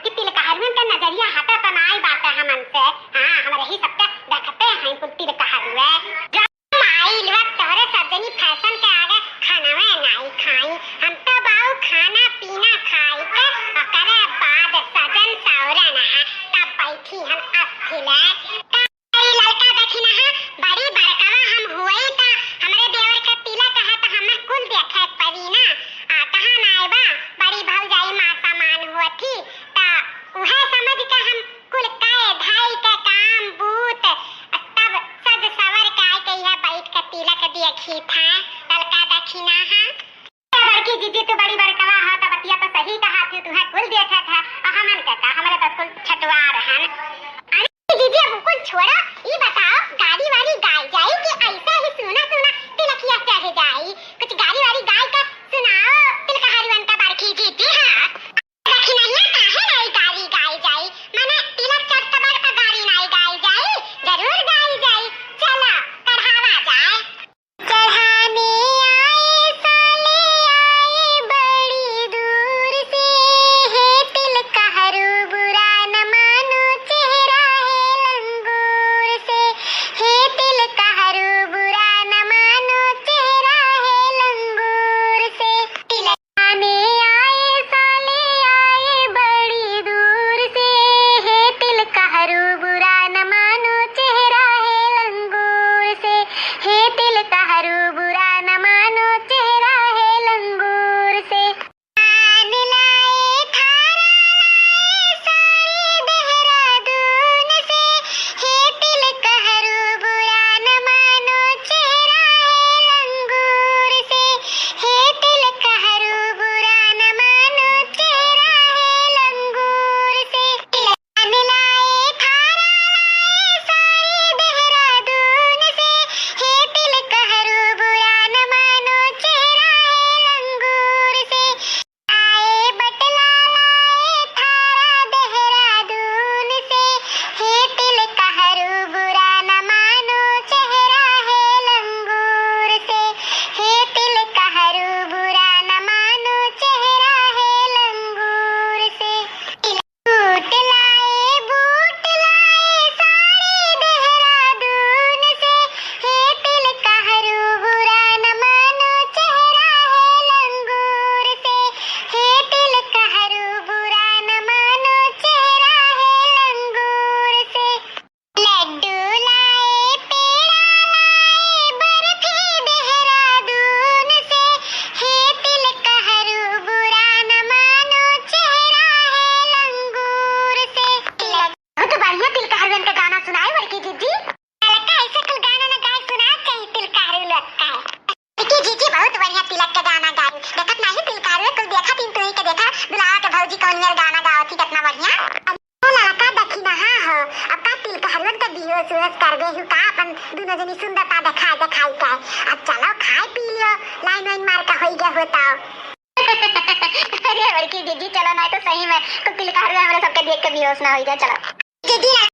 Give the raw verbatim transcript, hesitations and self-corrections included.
कि तिलकहरुअन का नजरिया हटत नाई बाटे हमन से। हाँ, हमरे ही सबके देखते हैं कुल तिलकहरुए। जब आइल बा तोहरे सब जनी fashion के आगे खानवे नाई खाई। हम तो बाऊ खाना पीना खाई के ओकरे बाद सजन सवरन है, तब बैठी हम अस्थिले। ई ललका देखी ना, हाँ, बड़ी बड़कवा हम हुई त हमरे देवर के तिलक है त हमें कुल देखे पड़ी ना। आ, कहाँ ना आए बा, बड़ी भौजाई मान सम्मान होती, त उहे समझ के हम कुल कहे धाई के काम बूत, तब सज सवर के आए के यह बैठ के तिलक देखी था। ललका देखी ना, हाँ। बड़की जीजी, तू बड़ी बड़कवा ह, त बतिया त सही कहा थी, तुहे कुल देखत ह, आ हमन के का, हमरे त कुल छटवार हन। अरे जीजी, अब कुल छोड़ा, ई बताओ, गारी वारी गाई जाई कि ऐसे ही सूना सूना तिलकिया चढ़ जाई? कुछ गारी वारी गाई के सुनाओ, तिलकहरुअन का बड़की जीजी। हाँ, दखिनहिया काहे नाई गारी गाई जाई? माने तिलक चढ़त बार त गारी नाई गाई जाई, जरूर गाई जाई। चला, कढ़ावा जाए। चढ़ाने आए साले आए बड़ी दूर से, हे तिलकहरू बुरा न मानो चेहरा है लंगूर से, हे तिलकहरू बुरा न मानो चेहरा है लंगूर से। तिलक चढ़ाने आए साले आए बड़ी दूर से, हे तिलकहरू बुरा न मानो चेहरा है लंगूर से, हे तिलकहरू बुरा न मानो चेहरा है लंगूर से। पान लाए, थारा लाए, साड़ी देहरादून से, हे तिलकहरू बुरा न मानो चेहरा है लंगूर से, हे तिलकहरू बुरा न मानो चेहरा है लंगूर से। पान लाए, थारा लाए, साड़ी देहरादून से, हे तिलकहरू बुरा न मानो चेहरा है लंगूर से। आए बटला लाए थारा देहरादून से, हे तिलकहरू बुरा न मानो चेहरा है लंगूर से, हे तिलकहरू बुरा न मानो चेहरा है लंगूर से। सूट लाए, बूट लाए, साड़ी देहरादून से, हे तिलकहरू बुरा न मानो चेहरा है लंगूर से, हे तिलकहरू बुरा न मानो चेहरा है लंगूर से। लड्डू लाए, पेड़ा लाए, बर्फी देहरादून से, हे तिलकहरू बुरा न मानो चेहरा है लंगूर से। बहुत बढ़िया तिलकहरुअन का गाना सुनाए बड़की जीजी। ललका ऐसे कुल गाना ना गाए सुनाए चाहिए तिलकहरू लोग का। बड़की जीजी बहुत बढ़िया तिलक का गाना गाए। देखत नाही तिलकहरू कुल देखा तीन तुही के देखा दुलावा के भौजी कौन नियर गाना गावत ही कितना बढ़िया। अब तो ललका दखिनहा हो, अब का तिलकहरुअन का बिहोश उहोश कर दे हु का अपन दुनो जनी सुंदरता दिखाए दिखाई के। अब चलो खाए पी लियो, लाइन वाइन मार का होई गया होता। अरे बड़की जीजी चलो, नहीं तो सही में कुल तिलकहरू हमरे सबके देख के बेहोश ना हो जाए। चलो।